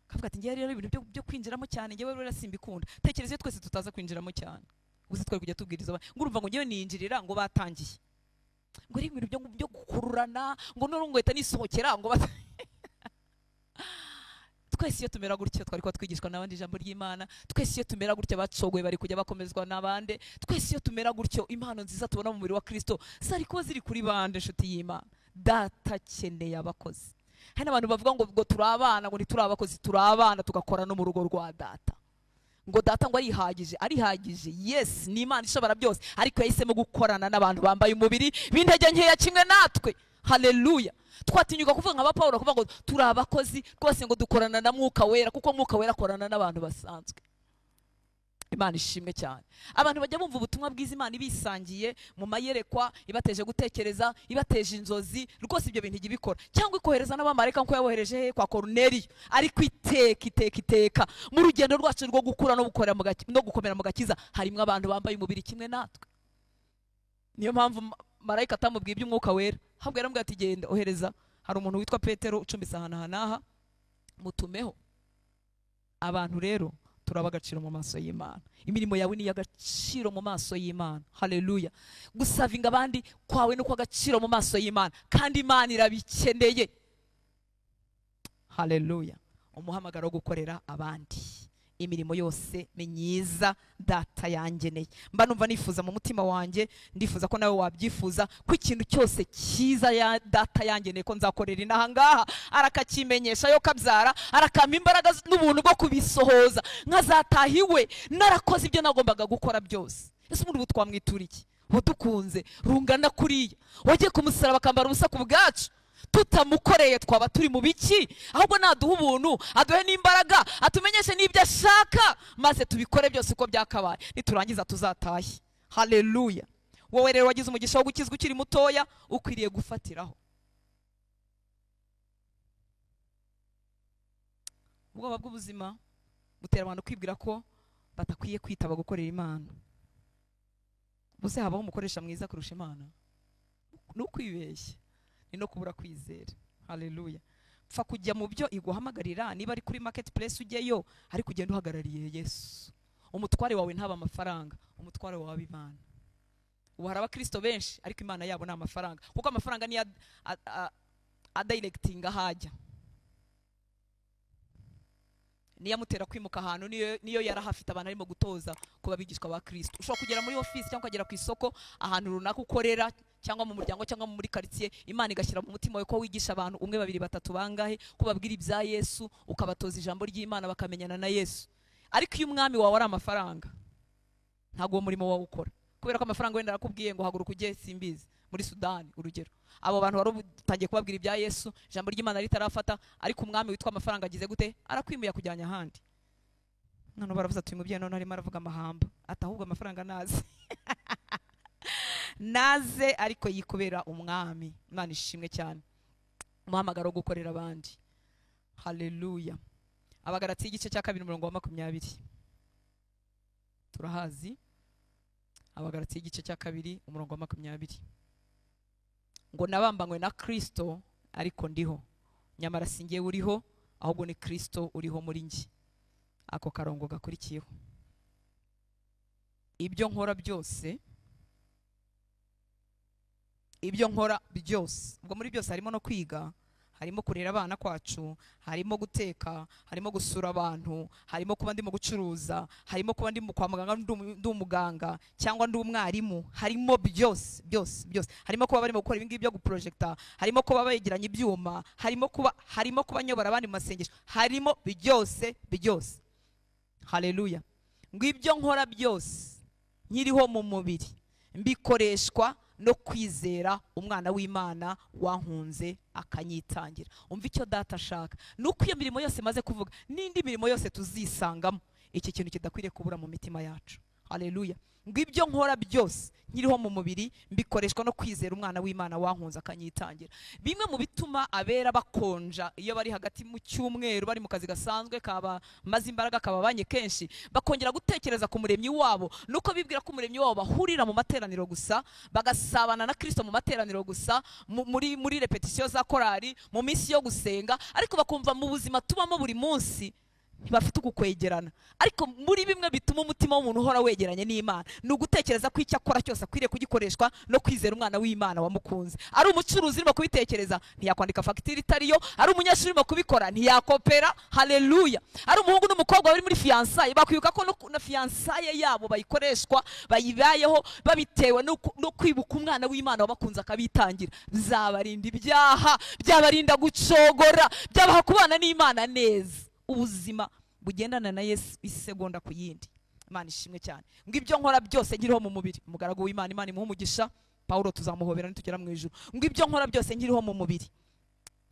Kavuga ati ngiye rero ibintu byo kwinjiramo cyane ngewe rero simbikunda. Tekereza iyo twese tutaza kwinjiramo cyane, gusa twari kujya tubwiriza ngo urumva ngo ngewe ninjirira ngo batangiye ngo ari ibintu byo gukururana ngo none ngo hita nisohokera ngo twese iyo tumera gutyo twari kuba twigishwa n'abandi ijambo ry'Imana. Twese iyo tumera gutyo bacogoye bari kujya bakomezwa n'abandi. Twese iyo tumera gutyo impano nziza tubona mu mubiri wa Kristo zari kuba ziri kuri bande. Nshuti y'Imana, Data akeneye abakozi. Hari n'abantu bavuga ngo turi abana, ngo ntituri abakozi, turi abana tugakora no mu rugo rwa Data. Ngo Data ngo arihagije, arihagije. Yes, ni Imana ishobora byose, ariko yahisemo gukorana n'abantu bambaye umubiri b'intege nkeya kimwe natwe. Haleluya. Twatinyuka kuvuga nka Paulo kuvuga ngo turi abakozi rwose, ngo dukorana na Mwuka Wera, kuko Mwuka Wera akorana n'abantu basanzwe. Imana ishimwe cyane. Abantu bajya bumva ubutumwa bwiza Imana ibisangiye mu mayerekwa, ibateje gutekereza, ibateje inzozi, rwose ibyo bintu igibikora, cyangwa ikohereza n'abamarayika nko yabohereje he kwa Korneliyo. Ariko iteka iteka iteka mu rugendo rwacu rwo gukura no gukorera no gukomera mu gakiza harimo abantu bambaye umubiri kimwe natwe. Niyo mpamvu marayika atamubwiye iby'Umwuka Wera, ahubwo yaramubwiye ati genda ohereza, hari umuntu witwa Petero ucumbitse ahantu aha n'aha, mutumeho. Abantu rero turaba agaciro mu maso y'Imana. Imirimo yawe ni iy'agaciro mu maso y'Imana. Haleluya. Gusavinga abandi kwawe ni kw'agaciro mu maso y'Imana, kandi Imana irabikeneye. Haleluya. Umuhamagaro wo gukorera abandi, imirimo yose myiza Data yangeneye. Mba numva nifuza mu mutima wanjye, ndifuza ko nawe wabyifuza, ko ikintu cyose cyiza ya Data yangeneye ko nzakorera inaha ngaha, arakakimenyesha yo kabyara, arakampa imbaraga n'ubuntu bwo kubisohoza, nkazataha iwe narakoze ibyo nagombaga gukora byose. Ese umuntu twamwitura iki? Wadukunze rungana kuriya, wagiye ku musaraba akambara ubusa ku bwacu, Tutamukoreye twaba turi mu biki? Ahubwo naduha ubuntu, aduhe n'imbaraga, atumenyeshe n'ibyo ashaka, maze tubikore byose uko byakabaye, niturangiza tuzatahe. Haleluya. Wowe rero wagize umugisha wo gukizwa ukiri mutoya, ukwiriye gufatiraho. Ubwoba bw'ubuzima butera abantu kwibwira ko batakwiye kwitaba gukorera Imana. Buse habaho umukoresha mwiza kurusha Imana? Ni ukwibeshya, ni no kubura kwizera. Haleluya. Pfa kujya mu byo iguhamagarira, niba ari kuri marketplace ujyeyo, ariko ugenda uhagarariye Yesu. Umutware wawe ntaba amafaranga, umutware wawe Imana. Ubu hari abakristo benshi ariko Imana yabo ni amafaranga, kuko amafaranga niyo adirectinga hajya, niyo amutera kwimuka ahantu, niyo yarahafite abantu arimo gutoza kuba abigishwa ba Kristo. Ushobora kugera muri office cyangwa ukagera ku isoko ahantu runaka ukorera, cyangwa mu muryango cyangwa muri quartier, Imana igashyira mu mutima wawe ko wigisha abantu umwe, babiri, batatu, bangahe, ko babwira ibya Yesu, ukabatoza ijambo ry'Imana bakamenyana na Yesu. Ariko iyo umwami wawe ari amafaranga, ntabwo uwo murimo wawe ukora, kubera ko amafaranga wenda arakubwiye ngo haguruka ujye simbizi muri Sudani, urugero. Abo bantu wari utangiye kubabwira ibya Yesu, ijambo ry'Imana ritarafata, ariko umwami witwa amafaranga agize gute? Arakwimuye akujyanya ahandi. None baravuze ati uyu mubyeyi none arimo aravuga amahamba, ati ahubwo amafaranga naze naze, ariko yikubera umwami. Imana ishimwe cyane. Umuhamagaro wo gukorera abandi. Haleluya. Abagalatiya igice cya 2 umurongo wa 20. Turahazi. Abagalatiya igice cya 2 umurongo wa 20. Ngo nabambanywe na Kristo ariko ndiho, nyamara si njye uriho, ahubwo ni Kristo uriho muri njye. Ako karongo gakurikiyeho. Ibyo nkora byose, ibyo nkora byose, ubwo muri byose harimo no kwiga, harimo kurera abana kwacu, harimo guteka, harimo gusura abantu, harimo kuba ndimo gucuruza, harimo kuba ndimo kwa muganga, ndi umuganga cyangwa ndi umwarimu, harimo byose byose byose, harimo kuba barimo gukora ibingibi byo guprojecta, harimo kuba begeranya ibyuma, harimo kuba nyobora abandi mu masengesho, harimo byose byose. Haleluya. Ngo ibyo nkora byose nkiriho mu mubiri mbikoreshwa no kwizera umwana w'Imana wankunze akanyitangira. Umva icyo data ashaka, nuko iyo mirimo yose maze kuvuga n'indi mirimo yose tuzisangamo, iki kintu kidakwiriye kubura mu mitima yacu. Haleluya. Ngo ibyo nkora byose nkiriho mu mubiri mbikoreshwa no kwizera umwana w'Imana wankunze akanyitangira. Bimwe mu bituma abera bakonja iyo bari hagati mu cyumweru, bari mu kazi gasanzwe kaba maze imbaraga kababanye kenshi, bakongera gutekereza ku muremyi wabo, nuko bibwira ko umuremyi wabo bahurira mu materaniro gusa, bagasabana na Kristo mu materaniro gusa, muri repetition za korali, mu minsi yo gusenga, ariko bakumva mu buzima tubamo buri munsi ntibafite ukukwegerana. Ariko muri bimwe bituma umutima w'umuntu uhora wegeranye n'Imana ni ugutekereza ko icyo akora cyose akwiriye kugikoreshwa no kwizera umwana w'Imana wamukunze. Ari umucuruzi urimo kubitekereza ntiyakwandika fagitire itariyo, ari umunyeshuri urimo kubikora ntiyakopera. Haleluya. Ari umuhungu n'umukobwa bari muri fiançailles, bakwibuka ko na fiançailles yabo bayikoreshwa, bayibayeho babitewe no kwibuka umwana w'Imana wabakunze akabitangira. Bizabarinda ibyaha, byabarinda gucogora, byabaha kubana n'Imana neza. Ubuzima bugendana na Yesu isegonda ku yindi. Imana ishimwe cyane. Ngo ibyo nkora byose nkiriho mu mubiri, umugaragu w'Imana, Imana imuhe umugisha, Paulo tuzamuhobera nitugera mu ijuru. Ngo ibyo nkora byose nkiriho mu mubiri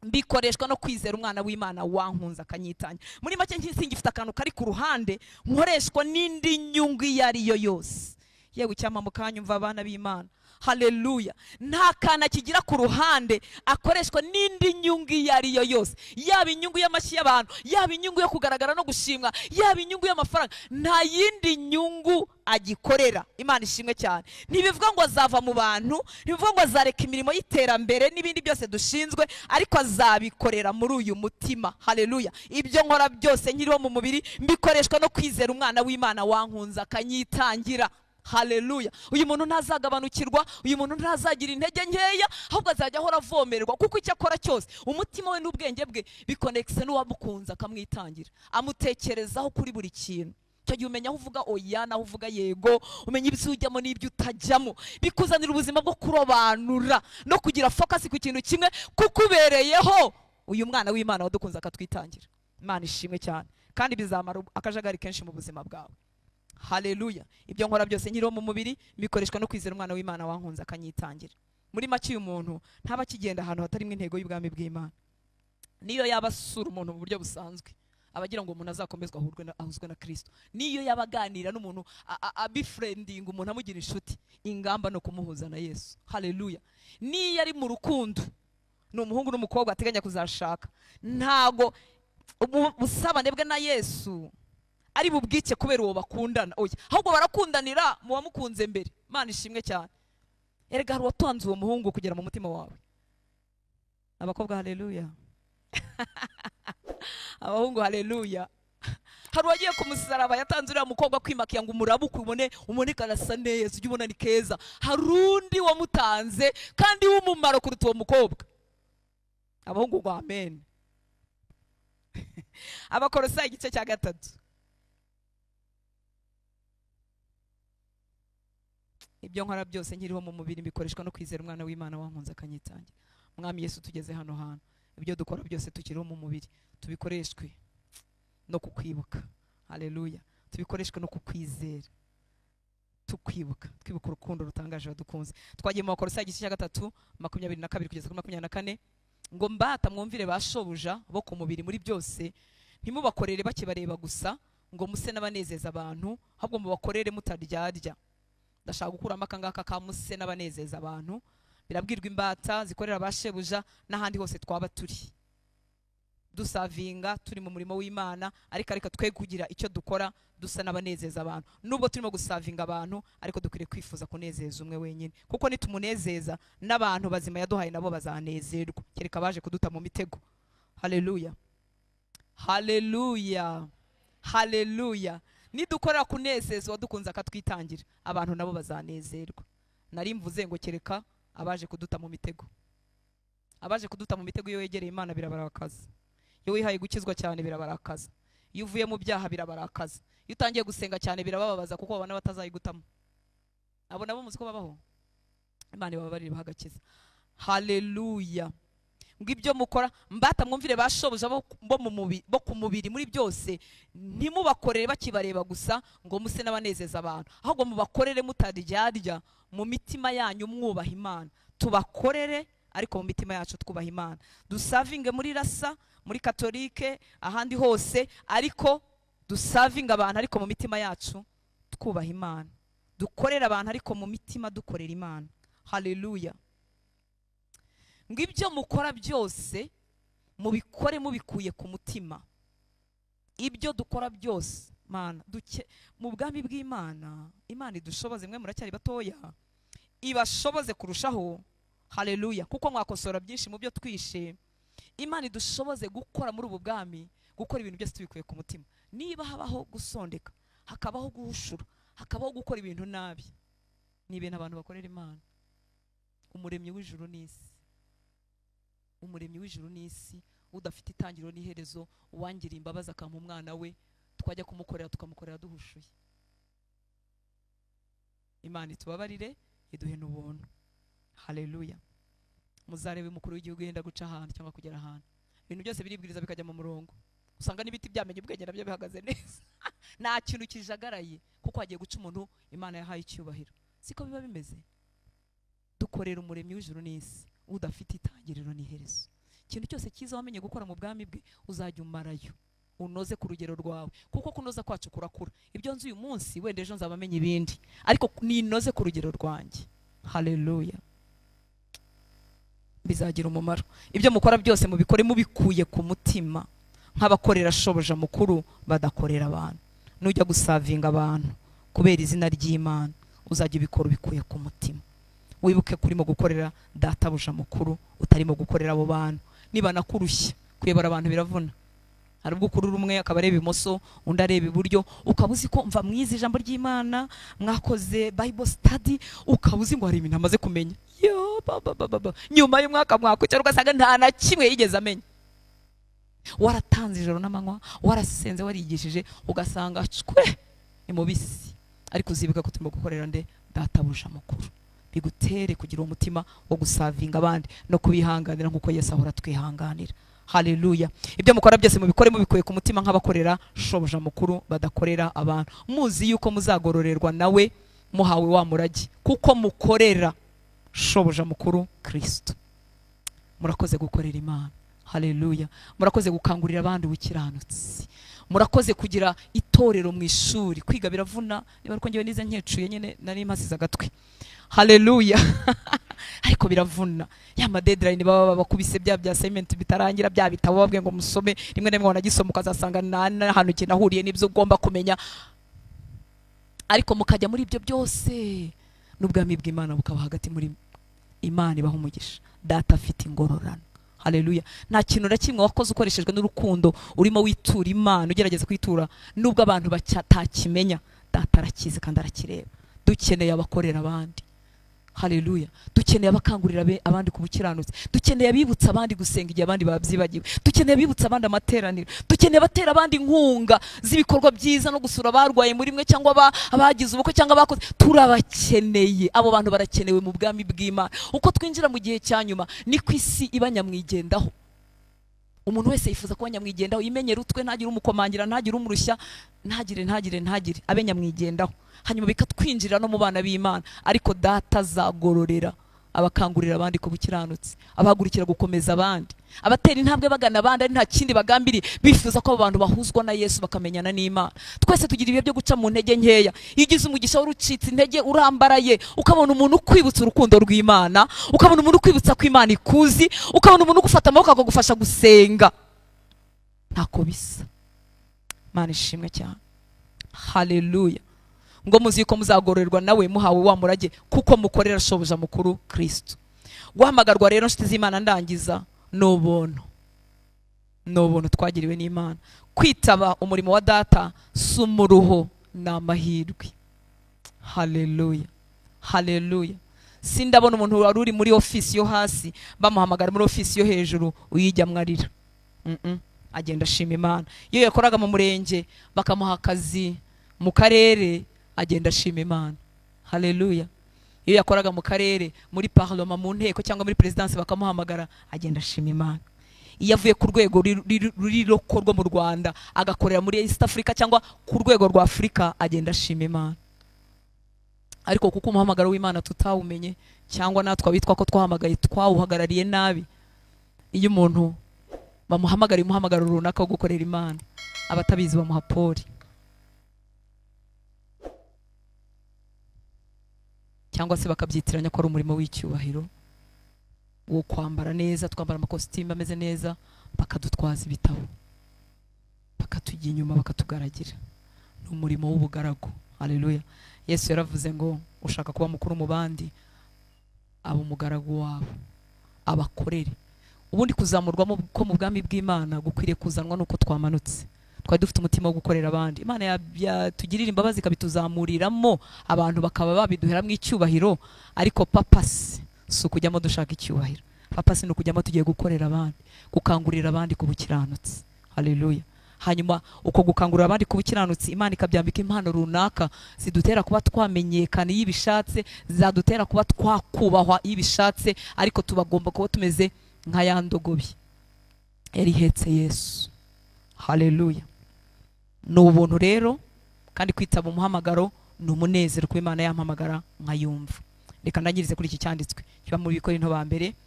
mbikoreshwa no kwizera umwana w'Imana wankunze akanyitangira. Muri make singifite akantu kari ku ruhande nkoreshwa n'indi nyungu iyo ari yo yose. Yewe icyampa mukanyumva abana b'Imana. Haleluya. Nta kana kigira ku ruhande akoreshwa n'indi nyungu iyo ari yo yose, yaba inyungu y'amashyi y'abantu, yaba inyungu yo kugaragara no gushimwa, yaba inyungu y'amafaranga, nta yindi nyungu agikorera. Imana ishimwe cyane. Ntibivuga ngo azava mu bantu, ntibivuga ngo azareka imirimo y'iterambere n'ibindi byose dushinzwe, ariko azabikorera muri uyu mutima. Haleluya. Ibyo nkora byose nkiriho mu mubiri mbikoreshwa no kwizera umwana w'Imana wankunze akanyitangira. Haleluya. Uyu muntu ntazagabanukirwa, uyu muntu ntazagira intege nkeya, ahubwo azajya ahora avomererwa, kuko icyo akora cyose umutima we n'ubwenge bwe bikonekise n'uwamukunze akamwitangira, amutekerezaho kuri buri kintu. Icyo gihe umenya aho uvuga oya naho uvuga yego, umenya ibyo ujyamo n'ibyo utajyamo, bikuzanira ubuzima bwo kurobanura no kugira focus ku kintu kimwe, kukubereyeho uyu mwana w'Imana wadukunze akatwitangira. Imana ishimwe cyane. Kandi bizamara akajagari kenshi mu buzima bwawe. Haleluya. Ibyo nkora byose nkiriho mu mubiri mbikoreshwa no kwizera umwana w'Imana wankunze akanyitangira. Muri make uyu muntu ntaba akigenda ahantu hatarimo intego y'ubwami bw'Imana. Niyo yaba asura umuntu mu buryo busanzwe, abagira ngo umuntu azakomezwe ahuzwe na Kristo. Niyo yaba aganira n'umuntu, abifriending umuntu, amugira inshuti, ingamba no kumuhuza na Yesu. Haleluya. Niyo ari mu rukundo, ni umuhungu n'umukobwa ateganya kuzashaka, ntago ubusabane bwe na Yesu ari bubwike kubera uwo bakundana. Oya, ahubwo barakundanira mu wamukunze mbere. Imana ishimwe cyane. Erega hari uwatanze uwo muhungu kugera mu mutima wawe. Abakobwa haleluya. Abahungu haleluya. Hari uwagiye ku musaraba yatanze uriya mukobwa kwimakiya ngo umurabuke ubone karasa neza, ujye ubona ni keza. Hari undi wamutanze kandi w'umumaro kuruta uwo mukobwa. Abahungu ngo amen. Abakolosayi igice cya 3. Ibyo nkora byose nkiriho mu mubiri mbikoreshwa no kwizera umwana w'Imana wankunze akanyitangira. Mwami Yesu, tugeze hano hantu, ibyo dukora byose tukiriho mu mubiri tubikoreshwe no kukwibuka. Haleluya. Tubikoreshwe no kukwizera, tukwibuka, twibuka urukundo rutangaje wadukunze. Twagiye mu Bakolosayi igice cya 3 22 kugeza kuri 24, ngo mbata mwumvire ba shobuja bo ku mubiri muri byose, ntimubakorere bakibareba gusa ngo muse n'abanezeza abantu, ahubwo mubakorere mutaryarya. Ndashaka gukuramo akangaka ka muse n'abanezeza abantu. Birabwirwa imbata zikorera ba shebuja n'ahandi hose twaba turi dusavinga, turi mu murimo w'Imana, ariko ariko twe kugira icyo dukora dusa n'abanezeza abantu. Nubwo turimo gusavinga abantu, ariko dukwiriye kwifuza kunezeza umwe wenyine, kuko nitumunezeza n'abantu bazima yaduhaye nabo bazanezerwa, kereka baje kuduta mu mitego. Haleluya. Haleluya. Haleluya. Nidukora kunezeza wadukunze akatwitangira, abantu nabo bazanezerwa. Nari mvuze ngo kereka abaje kuduta mu mitego. Abaje kuduta mu mitego, iyo wegereye Imana birabarakaza. Iyo wihaye gukizwa cyane birabarakaza. Iyo uvuye mu byaha birabarakaza. Iyo utangiye gusenga cyane birabababaza, kuko babona batazayigutamo. Abo nabo muzi ko babaho. Imana ibababarire bahagakiza. Haleluya. Ngo ibyo mukora mbata mwumvire ba shobuja bo ku mubiri muri byose, ntimubakorere bakibareba gusa ngo muse n'abanezeza abantu, ahubwo mubakorere mutaryarya, mu mitima yanyu mwubaha Imana. Tubakorere ariko mu mitima yacu twubaha Imana. Dusavinge muri rasa, muri katolike, ahandi hose, ariko dusavinga abantu ariko mu mitima yacu twubaha Imana. Dukorera abantu ariko mu mitima dukorera Imana. Haleluya. Ngo ibyo mukora byose mubikore mubikuye ku mutima. Ibyo dukora byose, Mana, duke mu bwami bw'Imana, Imana idushoboze, mwe muracyari batoya, ibashoboze kurushaho. Haleluya. Kuko mwakosora byinshi mu byo twishe. Imana idushoboze gukora muri ubu bwami, gukora ibintu byose tubikuye ku mutima. Niba habaho gusondeka, hakabaho guhushura, hakabaho gukora ibintu nabi, ni ibintu abantu bakorera Imana. Umuremyi w'ijuru n'isi, umuremyi w'ijuru n'isi, udafite itangiriro n'iherezo, uwangira imbabazi akampa umwana we, twajya kumukorera tukamukorera duhushuye. Imana itubabarire, iduhe n'ubuntu. Haleluya. Muzarebe umukuru w'igihugu yenda guca ahantu cyangwa kugera ahantu, ibintu byose biribwiriza bikajya mu murongo, usanga n'ibiti byamenye ubwenge nabyo bihagaze neza. Nta kintu kijagaraye, kuko hagiye guca umuntu Imana yahaye icyubahiro. Siko biba bimeze. Dukorera umuremyi w'ijuru n'isi, udafite itangiriro n'iherezo. Ikintu cyose cyiza wamenye gukora mu bwami bwe, uzajya umarayo, unoze ku rugero rwawe, kuko kunoza kwacu kurakura. Ibyo nzi uyu munsi, wenda ejo nzaba menye ibindi, ariko ninoze ku rugero rwanjye. Haleluya. Bizagira umumaro. Ibyo mukora byose mubikore mubikuye ku mutima, nk'abakorera shobuja mukuru badakorera abantu. Nujya gusavinga abantu kubera izina ry'Imana, uzajya ubikora ubikuye ku mutima. Wibuke kurimo gukorera databuja mukuru, utarimo gukorera abo bantu. Niba nakurushya kuyobora abantu biravuna. Hari ubwo ukurura umwe akaba areba imoso, undi areba iburyo, ukaba uzi ko mva mwize ijambo ry'Imana, mwakoze Bible study, ukaba uzi ngo hari ibintu amaze kumenya. Yo ba ba ba ba. Nyuma y'umwaka mwakwicara ugasanga nta na kimwe yigeze amenya. Waratanze ijoro n'amanywa, warasenze, warigishije, ugasanga cwe ni mubisi. Ariko uzibuka ko turimo gukorera nde? Databuja mukuru. Bigutere kugira umutima wo gusavinga abandi no kubihanganira nkuko Yesu ahora twihanganira. Haleluya. Ibyo mukora byose mubikore mubikuye ku mutima, nk'abakorera shobuja mukuru badakorera abantu, muzi yuko muzagororerwa nawe muhawe wa murage, kuko mukorera shobuja mukuru Kristo. Murakoze gukorera Imana. Haleluya. Murakoze gukangurira abandi ubukiranutsi. Murakoze kugira itorero mu ishuri. Kwiga biravuna, niba ariko ngewe nize nkecuye nyene nari mpasize agatwi. Haleluya. Ariko biravuna. Ya ma deadline baba bakubise bya assignment bitarangira, bya bitabo babwe ngo musome, rimwe na rimwe wanagisoma ukazasanga nta hantu kinahuriye n'ibyo ugomba kumenya. Ariko mukajya muri ibyo byose n'ubwami bw'Imana bukaba hagati muri. Imana ibaha umugisha. Data afite ingororano. Haleluya. Nta kintu na kimwe wakoze ukoreshejwe n'urukundo urimo witura Imana, ugerageza kwitura nubwo abantu batakimenya, Data arakizi kandi arakireba. Dukeneye abakorera abandi. Haleluya. Dukeneye abakangurira abandi ku bukiranutsi. Dukeneye abibutsa abandi gusenga igihe abandi babyibagiwe. Dukeneye abibutsa abandi amateraniro. Dukeneye abatera abandi inkunga z'ibikorwa byiza no gusura abarwaye muri mwe cyangwa abagize ubukwe cyangwa abakoze. Turabakeneye. Abo bantu barakenewe mu bwami bw'Imana. Uko twinjira mu gihe cya nyuma niko isi iba nyamwigendaho. Umuntu wese yifuza kuba nyamwigendaho, yimenyera utwe, ntagire umukomangira, ntagire umurushya, ntagire abe nyamwigendaho. Hanyuma bikatwinjira no mu bana b'Imana. Ariko Data azagororera abakangurira abandi ku bukiranutsi, abahagurukira gukomeza abandi, abatera intambwe bagana abandi ari nta kindi bagambiriye, bifuza ko abo bantu bahuzwa na Yesu bakamenyana n'Imana. Twese tugira ibihe byo guca mu ntege nkeya. Iyo ugize umugisha w'urucitse intege urambaraye, ukabona umuntu ukwibutsa urukundo rw'Imana, ukabona umuntu ukwibutsa ko Imana ikuzi, ukabona umuntu ugufata amaboko akagufasha gusenga, ntako bisa. Imana ishimwe cyane. Haleluya. Ngo muzi ko muzagororerwa nawe muhawe wa murage, kuko mukorera shobuja mukuru Kristo. Guhamagarwa rero nshuti z'Imana, ndangiza, ni ubuntu. Ni ubuntu twagiriwe n'Imana. Kwitaba umurimo wa Data si umuruho, ni amahirwe. Haleluya. Haleluya. Sindabona umuntu wari uri muri ofisi yo hasi bamuhamagara muri ofisi yo hejuru uyijya mwarira. Agenda ashima Imana. Iyo yakoraga mu murenge bakamuha akazi mu karere, agenda ashima Imana. Haleluya. Iyo yakoraga mu karere, muri parlement, mu nteko cyangwa muri presidence bakamuhamagara, agenda ashima Imana. Iyo avuye ku rwego ruri rwo mu Rwanda agakorera muri East Africa cyangwa ku rwego rwa Afrika, agenda ashima Imana. Ariko kuko umuhamagaro w'Imana tutawumenye, cyangwa natwe abitwa ko twahamagaye twawuhagarariye nabi, iyo umuntu bamuhamagara umuhamagaro runaka wo gukorera Imana, abatabizi bamuha poli cyangwa se bakabyitiranya ko ari umurimo w'icyubahiro wo kwambara neza, twambara amakositimu ameze neza, bakadutwaza ibitabo, bakatujya inyuma, bakatugaragira. Ni umurimo w'ubugaragu. Haleluya. Yesu yaravuze ngo ushaka kuba mukuru mu bandi aba umugaragu wabo, abakorere. Ubundi kuzamurwa ko mu bwami bw'Imana gukwiriye kuzanwa nuko twamanutse, twari dufite umutima wo gukorera abandi. Imana yatugirira imbabazi ikabituzamuriramo, abantu bakaba babiduheramo icyubahiro. Ariko papasi si ukujyamo dushaka icyubahiro, papasi ni ukujyamo tugiye gukorera abandi, gukangurira abandi ku bukiranutsi. Haleluya. Hanyuma uko gukangurira abandi ku bukiranutsi, Imana ikabyambika impano runaka zidutera kuba twamenyekana iyo ibishatse, zadutera kuba twakubahwa iyo ibishatse, ariko tubagomba kuba tumeze nka ya ndogobe yari ihetse Yesu. Haleluya. Ni ubuntu rero, kandi kwitaba umuhamagaro ni umunezero kuba Imana yampamagara nkayumva. Reka ndangirize kuri iki cyanditswe kiba mu Bikorinto ba mbere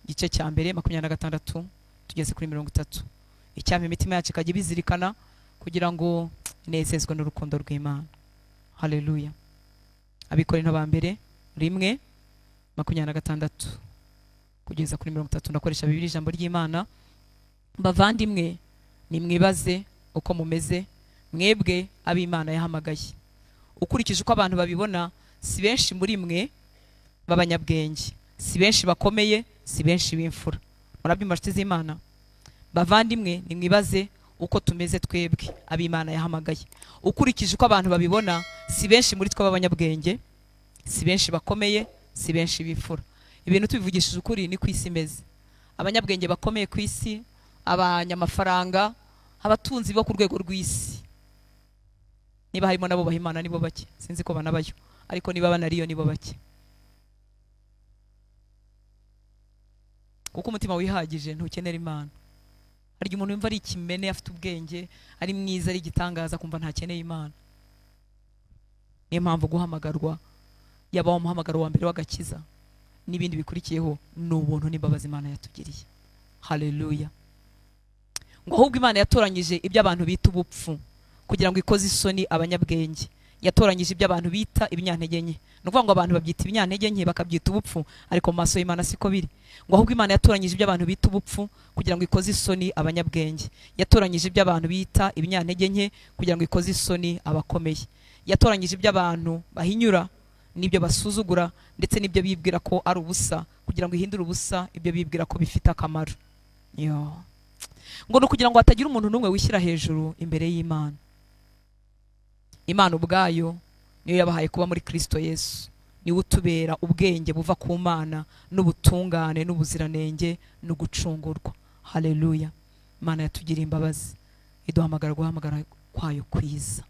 igice cya mbere 26 tugeze kuri 30. Icyampa imitima yacu ikajya ibizirikana kugira ngo inezezwe n'urukundo rw'Imana. Haleluya. Abikorinto ba mbere 1:26 kugeza kuri 30. Ndakoresha Bibiliya ijambo ry'Imana. Bavandimwe, nimwibaze uko mumeze mwebwe ab'Imana yahamagaye. Ukurikije uko abantu babibona, si benshi muri mwe b'abanyabwenge, si benshi bakomeye, si benshi b'imfura. Murabyumva nshuti z'Imana? Bavandimwe, nimwibaze uko tumeze twebwe ab'Imana yahamagaye. Ukurikije uko abantu babibona, si benshi muri twe b'abanyabwenge, si benshi bakomeye, si benshi b'imfura. Ibintu tubivugishije ukuri ni ku isi imeze. Abanyabwenge bakomeye ku isi, abanyamafaranga, abatunzi bo ku rwego rw'isi, niba harimo nabo baha Imana nibo bake, sinzi ko banabayo, ariko niba banariyo nibo bake. Kuko umutima wihagije ntukenera Imana. Hari umuntu yumva ari ikimene, afite ubwenge, ari mwiza, ari igitangaza, kumva ntakeneye Imana. Niyo mpamvu guhamagarwa, yaba umuhamagaro wa mbere w'agakiza, N'ibindi bikurikiyeho ni ubuntu n'imbabazi Imana yatugiriye. Haleluya. Ngo ahubwo Imana yatoranyije ibyo abantu bita ubupfu kugira ngo ikoze isoni abanyabwenge. Yatoranyije ibyo abantu bita ibinyantege nke. Ni ukuvuga ngo abantu babyita ibinyantege nke, bakabyita ubupfu, ariko mu maso y'Imana siko biri. Ngo ahubwo Imana yatoranyije ibyo abantu bita ubupfu kugira ngo ikoze isoni abanyabwenge. Yatoranyije ibyo abantu bita ibinyantege nke kugira ngo ikoze isoni abakomeye. Yatoranyije ibyo abantu bahinyura n'ibyo basuzugura ndetse n'ibyo bibwira ko ari ubusa, kugira ngo ihindure ubusa ibyo bibwira ko bifite akamaro. Yo. Ngo ni ukugira ngo hatagira umuntu n'umwe wishyira hejuru imbere y'Imana. Imana ubwayo niyo yabahaye kuba muri Kristo Yesu. Niwe utubera ubwenge buva ku Mana n'ubutungane n'ubuziranenge no gucungurwa. Haleluya. Imana yatugiriye imbabazi, iduhamagara guhamagara kwayo kwiza.